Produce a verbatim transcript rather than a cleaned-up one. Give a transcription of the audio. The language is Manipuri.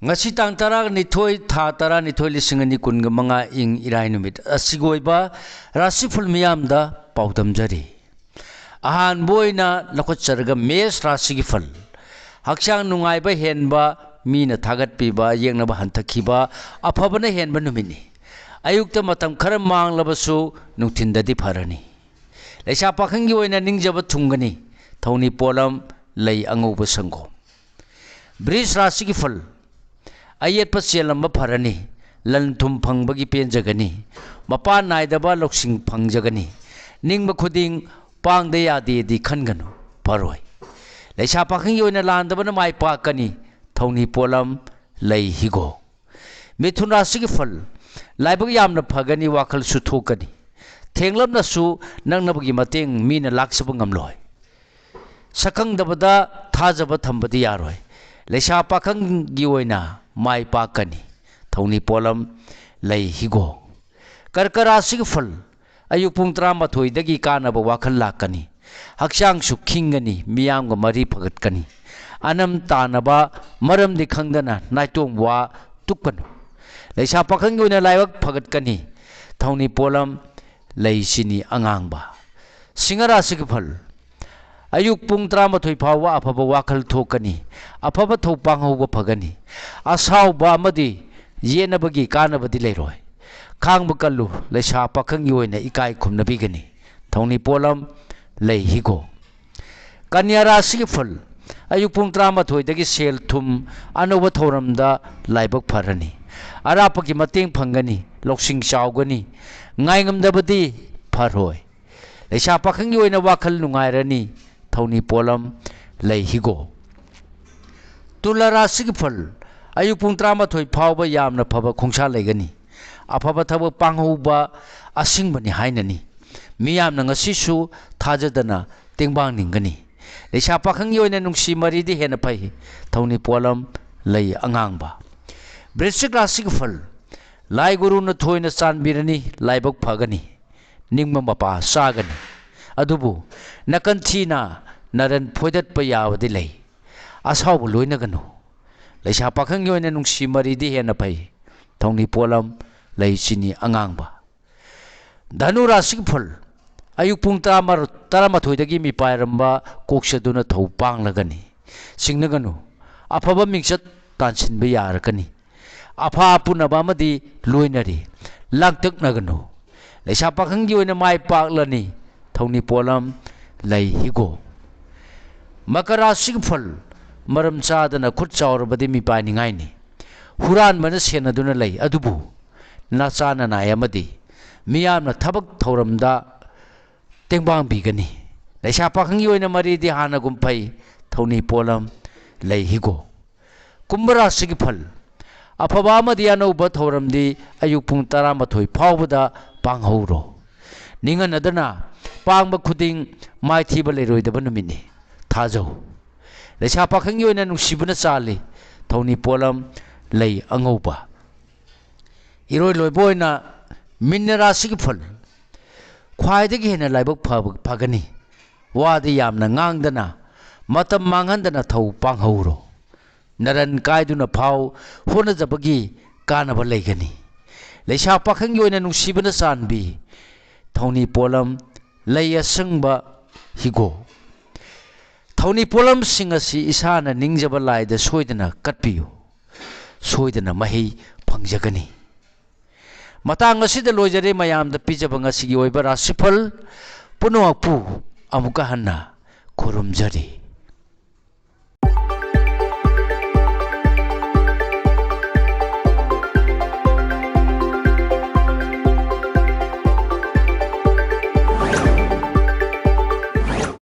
ꯉꯁꯤ ꯇꯥꯡ ꯇꯔꯥꯅꯤꯊꯣꯏ, ꯊꯥ ꯇꯔꯥꯅꯤꯊꯣꯏ, ꯂꯤꯁꯤꯡ ꯑꯅꯤ ꯀꯨꯟꯒ ꯃꯉꯥ, ꯏꯪ ꯏꯔꯥꯏ ꯅꯨꯃꯤꯠ꯫ ꯑꯁꯤꯒꯤ ꯑꯣꯏꯕ ꯔꯥꯁꯤꯐꯜ ꯃꯤꯌꯥꯝꯗ ꯄꯥꯎꯗꯝꯖꯔꯤ꯫ ꯑꯍꯥꯟꯕ ꯑꯣꯏꯅ ꯂꯧꯈꯠꯆꯔꯒ ꯃꯦꯁ ꯔꯥꯁꯤꯒꯤ ꯐꯜ꯫ ꯍꯛꯆꯥꯡ ꯅꯨꯡꯉꯥꯏꯕ ꯍꯦꯟꯕ, ꯃꯤꯅ ꯊꯥꯒꯠꯄꯤꯕ, ꯌꯦꯡꯅꯕ ꯍꯟꯊꯈꯤꯕ, ꯑꯐꯕꯅ ꯍꯦꯟꯕ ꯅꯨꯃꯤꯠꯅꯤ꯫ ꯑꯌꯨꯛꯇ ꯃꯇꯝ ꯈꯔ ꯃꯥꯡꯂꯕꯁꯨ ꯅꯨꯡꯊꯤꯟꯗꯗꯤ ꯐꯔꯅꯤ꯫ ꯂꯩꯁꯥ ꯄꯥꯈꯪꯒꯤ ꯑꯣꯏꯅ ꯅꯤꯡꯖꯕ ꯊꯨꯡꯒꯅꯤ꯫ ꯊꯧꯅꯤ ꯄꯣꯠꯂꯝ, ꯂꯩ ꯑꯉꯧꯕ ꯁꯪꯒꯣꯝ꯫ ꯕ꯭ꯔꯤꯖ ꯔꯥꯁꯤꯒꯤ ꯐꯜ꯫ ꯑꯌꯦꯠꯄ ꯆꯦꯜꯂꯝꯕ ꯐꯔꯅꯤ꯫ ꯂꯟ ꯊꯨꯝ ꯐꯪꯕꯒꯤ ꯄꯦꯟꯖꯒꯅꯤ꯫ ꯃꯄꯥꯟ ꯅꯥꯏꯗꯕ ꯂꯧꯁꯤꯡ ꯐꯪꯖꯒꯅꯤ꯫ ꯅꯤꯡꯕ ꯈꯨꯗꯤꯡ ꯄꯥꯡꯗ ꯌꯥꯗꯦꯗꯤ ꯈꯟꯒꯅꯨ, ꯐꯔꯣꯏ꯫ ꯂꯩꯁꯥ ꯄꯥꯈꯪꯒꯤ ꯑꯣꯏꯅ ꯂꯥꯟꯗꯕꯅ ꯃꯥꯏ ꯄꯥꯛꯀꯅꯤ꯫ ꯊꯧꯅꯤ ꯄꯣꯠꯂꯝ, ꯂꯩ ꯍꯤꯒꯣꯛ꯫ ꯃꯤꯊꯨꯟ ꯔꯥꯁꯤꯒꯤ ꯐꯜ꯫ ꯂꯥꯏꯕꯛ ꯌꯥꯝꯅ ꯐꯒꯅꯤ, ꯋꯥꯈꯜꯁꯨ ꯊꯣꯛꯀꯅꯤ꯫ ꯊꯦꯡꯂꯞꯅꯁꯨ ꯅꯛꯅꯕꯒꯤ ꯃꯇꯦꯡ ꯃꯤꯅ ꯂꯥꯛꯆꯕ ꯉꯝꯂꯣꯏ꯫ ꯁꯛꯈꯪꯗꯕꯗ ꯊꯥꯖꯕ ꯊꯝꯕꯗꯤ ꯌꯥꯔꯣꯏ꯫ ꯂꯩꯁꯥ ꯄꯥꯈꯪꯒꯤ ꯑꯣꯏꯅ ꯃꯥꯏ ꯄꯥꯛꯀꯅꯤ꯫ ꯊꯧꯅꯤ ꯄꯣꯠꯂꯝ, ꯂꯩ ꯍꯤꯒꯣꯛ꯫ ꯀꯔꯀ ꯔꯥꯁꯤꯒꯤ ꯐꯜ꯫ ꯑꯌꯨꯛ ꯄꯨꯡ ꯇꯔꯥꯃꯥꯊꯣꯏꯗꯒꯤ ꯀꯥꯟꯅꯕ ꯋꯥꯈꯜ ꯂꯥꯛꯀꯅꯤ꯫ ꯍꯛꯆꯥꯡꯁꯨ ꯈꯤꯡꯒꯅꯤ, ꯃꯤꯌꯥꯝꯒ ꯃꯔꯤ ꯐꯒꯠꯀꯅꯤ꯫ ꯑꯅꯝ ꯇꯥꯅꯕ ꯃꯔꯝꯗꯤ ꯈꯪꯗꯅ ꯅꯥꯏꯇꯣꯝ ꯋꯥ ꯇꯨꯛꯀꯅꯨ꯫ ꯂꯩꯁꯥ ꯄꯥꯈꯪꯒꯤ ꯑꯣꯏꯅ ꯂꯥꯏꯕꯛ ꯐꯒꯠꯀꯅꯤ꯫ ꯊꯧꯅꯤ ꯄꯣꯠꯂꯝ, ꯂꯩ ꯆꯤꯅꯤ ꯑꯉꯥꯡꯕ꯫ ꯁꯤꯡꯍ ꯔꯥꯁꯤꯒꯤ ꯐꯜ꯫ ꯑꯌꯨꯛ ꯄꯨꯡ ꯇꯔꯥꯃꯥꯊꯣꯏ ꯐꯥꯎꯕ ꯑꯐꯕ ꯋꯥꯈꯜ ꯊꯣꯛꯀꯅꯤ꯫ ꯑꯐꯕ ꯊꯧ ꯄꯥꯡꯍꯧꯕ ꯐꯒꯅꯤ꯫ ꯑꯁꯥꯎꯕ ꯑꯃꯗꯤ ꯌꯦꯠꯅꯕꯒꯤ ꯀꯥꯟꯅꯕꯗꯤ ꯂꯩꯔꯣꯏ꯫ ꯈꯥꯡꯕ ꯀꯜꯂꯨ, ꯂꯩꯁꯥ ꯄꯥꯈꯪꯒꯤ ꯑꯣꯏꯅ ꯏꯀꯥꯏ ꯈꯨꯝꯅꯕꯤꯒꯅꯤ꯫ ꯊꯧꯅꯤ ꯄꯣꯠꯂꯝ, ꯂꯩ ꯍꯤꯒꯣꯛ꯫ ꯀꯟꯌꯥ ꯔꯥꯁꯤꯒꯤ ꯐꯜ꯫ ꯑꯌꯨꯛ ꯄꯨꯡ ꯇꯔꯥꯃꯥꯊꯣꯏꯗꯒꯤ ꯁꯦꯜ ꯊꯨꯝ ꯑꯅꯧꯕ ꯊꯧꯔꯝꯗ ꯂꯥꯏꯕꯛ ꯐꯔꯅꯤ꯫ ꯑꯔꯥꯞꯄꯒꯤ ꯃꯇꯦꯡ ꯐꯪꯒꯅꯤ, ꯂꯧꯁꯤꯡ ꯆꯥꯎꯒꯅꯤ, ꯉꯥꯏꯉꯝꯗꯕꯗꯤ ꯐꯔꯣꯏ꯫ ꯂꯩꯁꯥ ꯄꯥꯈꯪꯒꯤ ꯑꯣꯏꯅ ꯋꯥꯈꯜ ꯅꯨꯡꯉꯥꯏꯔꯅꯤ꯫ ꯊꯧꯅꯤ ꯄꯣꯠꯂꯝ, ꯂꯩ ꯍꯤꯒꯣꯛ꯫ ꯇꯨꯂꯥ ꯔꯥꯁꯤꯒꯤ ꯐꯜ꯫ ꯑꯌꯨꯛ ꯄꯨꯡ ꯇꯔꯥꯃꯥꯊꯣꯏ ꯐꯥꯎꯕ ꯌꯥꯝꯅ ꯐꯕ ꯈꯣꯡꯁꯥ ꯂꯩꯒꯅꯤ꯫ ꯑꯐꯕ ꯊꯕꯛ ꯄꯥꯡꯍꯧꯕ ꯑꯁꯤꯡꯕꯅꯤ ꯍꯥꯏꯅꯅꯤ꯫ ꯃꯤꯌꯥꯝꯅ ꯉꯁꯤꯁꯨ ꯊꯥꯖꯗꯅ ꯇꯦꯡꯕꯥꯡ ꯅꯤꯡꯒꯅꯤ꯫ ꯂꯩꯁꯥ ꯄꯥꯈꯪꯒꯤ ꯑꯣꯏꯅ ꯅꯨꯡꯁꯤ ꯃꯔꯤꯗꯤ ꯍꯦꯟꯅ ꯐꯩ꯫ ꯊꯧꯅꯤ ꯄꯣꯠꯂꯝ, ꯂꯩ ꯑꯉꯥꯡꯕ꯫ ꯕ꯭ꯔꯤꯁꯆꯤꯛ ꯔꯥꯁꯤꯒꯤ ꯐꯜ꯫ ꯂꯥꯏ ꯒꯨꯔꯨꯅ ꯊꯣꯏꯅ ꯆꯥꯟꯕꯤꯔꯅꯤ, ꯂꯥꯏꯕꯛ ꯐꯒꯅꯤ꯫ ꯅꯤꯡꯕ ꯃꯄꯥ ꯆꯥꯒꯅꯤ꯫ ꯑꯗꯨꯕꯨ ꯅꯥꯀꯟ ꯊꯤꯅ ꯅꯔꯟ ꯐꯣꯏꯗꯠꯄ ꯌꯥꯕꯗꯤ ꯂꯩ꯫ ꯑꯁꯥꯎꯕ ꯂꯣꯏꯅꯒꯅꯨ꯫ ꯂꯩꯁꯥ ꯄꯥꯈꯪꯒꯤ ꯑꯣꯏꯅ ꯅꯨꯡꯁꯤ ꯃꯔꯤꯗꯤ ꯍꯦꯟꯅ ꯐꯩ꯫ ꯊꯧꯅꯤ ꯄꯣꯠꯂꯝ, ꯂꯩ ꯆꯤꯅꯤ ꯑꯉꯥꯡꯕ꯫ ꯙꯅꯨ ꯔꯥꯁꯤꯒꯤ ꯐꯜ, ꯑꯌꯨꯛ ꯄꯨꯡ ꯇꯔꯥꯃꯥꯊꯣꯏ, ꯇꯔꯥꯃꯥꯊꯣꯏꯗꯒꯤ ꯃꯤꯄꯥꯏꯔꯝꯕ ꯀꯣꯛꯆꯗꯨꯅ ꯊꯧ ꯄꯥꯡꯂꯒꯅꯤ꯫ ꯆꯤꯡꯅꯒꯅꯨ, ꯑꯐꯕ ꯃꯤꯡꯆꯠ ꯇꯥꯟꯁꯤꯟꯕ ꯌꯥꯔꯛꯀꯅꯤ꯫ ꯑꯐ ꯑꯄꯨꯅꯕ ꯑꯃꯗꯤ ꯂꯣꯏꯅꯔꯤ, ꯂꯥꯡꯇꯛꯅꯒꯅꯨ꯫ ꯂꯩꯁꯥ ꯄꯥꯈꯪꯒꯤ ꯑꯣꯏꯅ ꯃꯥꯏ ꯄꯥꯛꯂꯅꯤ꯫ ꯊꯧꯅꯤ ꯄꯣꯠꯂꯝ, ꯂꯩ ꯍꯤꯒꯣꯛ꯫ ꯃꯀꯔ ꯔꯥꯁꯤꯒꯤ ꯐꯜ, ꯃꯔꯝ ꯆꯥꯗꯅ ꯈꯨꯠ ꯆꯥꯎꯔꯕꯗꯤ ꯃꯤꯄꯥꯏꯅꯤꯡꯉꯥꯏꯅꯤ꯫ ꯍꯨꯔꯥꯟꯕꯅ ꯁꯦꯟꯅꯗꯨꯅ ꯂꯩ, ꯑꯗꯨꯕꯨ ꯅꯆꯥ ꯅꯅꯥꯏ ꯑꯃꯗꯤ ꯃꯤꯌꯥꯝꯅ ꯊꯕꯛ ꯊꯧꯔꯝꯗ ꯇꯦꯡꯕꯥꯡꯕꯤꯒꯅꯤ꯫ ꯂꯩꯁꯥ ꯄꯥꯈꯪꯒꯤ ꯑꯣꯏꯅ ꯃꯔꯤꯗꯤ ꯍꯥꯟꯅꯒꯨꯝ ꯐꯩ꯫ ꯊꯧꯅꯤ ꯄꯣꯠꯂꯝ, ꯂꯩ ꯍꯤꯒꯣꯛ꯫ ꯀꯨꯝꯚ ꯔꯥꯁꯤꯒꯤ ꯐꯜ, ꯑꯐꯕ ꯑꯃꯗꯤ ꯑꯅꯧꯕ ꯊꯧꯔꯝꯗꯤ ꯑꯌꯨꯛ ꯄꯨꯡ ꯇꯔꯥꯃꯥꯊꯣꯏ ꯐꯥꯎꯕꯗ ꯄꯥꯡꯍꯧꯔꯣ꯫ ꯅꯤꯡꯍꯟꯅꯗꯅ ꯄꯥꯡꯕ ꯈꯨꯗꯤꯡ ꯃꯥꯏꯊꯤꯕ ꯂꯩꯔꯣꯏꯗꯕ ꯅꯨꯃꯤꯠꯅꯤ꯫ ꯊꯥꯖꯧ꯫ ꯂꯩꯁꯥ ꯄꯥꯈꯪꯒꯤ ꯑꯣꯏꯅ ꯅꯨꯡꯁꯤꯕꯅ ꯆꯥꯜꯂꯤ꯫ ꯊꯧꯅꯤ ꯄꯣꯠꯂꯝ, ꯂꯩ ꯑꯉꯧꯕ꯫ ꯏꯔꯣꯏ ꯂꯣꯏꯕ ꯑꯣꯏꯅ ꯃꯤꯟꯅ ꯔꯥꯁꯤꯒꯤ ꯐꯜ, ꯈ꯭ꯋꯥꯏꯗꯒꯤ ꯍꯦꯟꯅ ꯂꯥꯏꯕꯛ ꯐꯕ, ꯐꯒꯅꯤ꯫ ꯋꯥꯗꯤ ꯌꯥꯝꯅ ꯉꯥꯡꯗꯅ, ꯃꯇꯝ ꯃꯥꯡꯍꯟꯗꯅ ꯊꯧ ꯄꯥꯡꯍꯧꯔꯣ꯫ ꯅꯔꯟ ꯀꯥꯏꯗꯨꯅ ꯐꯥꯎ ꯍꯣꯠꯅꯖꯕꯒꯤ ꯀꯥꯟꯅꯕ ꯂꯩꯒꯅꯤ꯫ ꯂꯩꯁꯥ ꯄꯥꯈꯪꯒꯤ ꯑꯣꯏꯅ ꯅꯨꯡꯁꯤꯕꯅ ꯆꯥꯟꯕꯤ꯫ ꯊꯧꯅꯤ ꯄꯣꯠꯂꯝ, ꯂꯩ ꯑꯁꯪꯕ ꯍꯤꯒꯣꯛ꯫ ꯊꯧꯅꯤ ꯄꯣꯠꯂꯝꯁꯤꯡ ꯑꯁꯤ ꯏꯁꯥꯅ ꯅꯤꯡꯖꯕ ꯂꯥꯏꯗ ꯁꯣꯏꯗꯅ ꯀꯠꯄꯤꯌꯨ꯫ ꯁꯣꯏꯗꯅ ꯃꯍꯩ ꯐꯪꯖꯒꯅꯤ꯫ ꯃꯇꯥꯡ ꯑꯁꯤꯗ ꯂꯣꯏꯖꯔꯦ ꯃꯌꯥꯝꯗ ꯄꯤꯖꯕ ꯉꯁꯤꯒꯤ ꯑꯣꯏꯕ ꯔꯥꯁꯤꯐꯜ ꯄꯨꯝꯅꯃꯛꯄꯨ ꯑꯃꯨꯛꯀ ꯍꯟꯅ ꯈꯨꯔꯨꯝꯖꯔꯤ꯫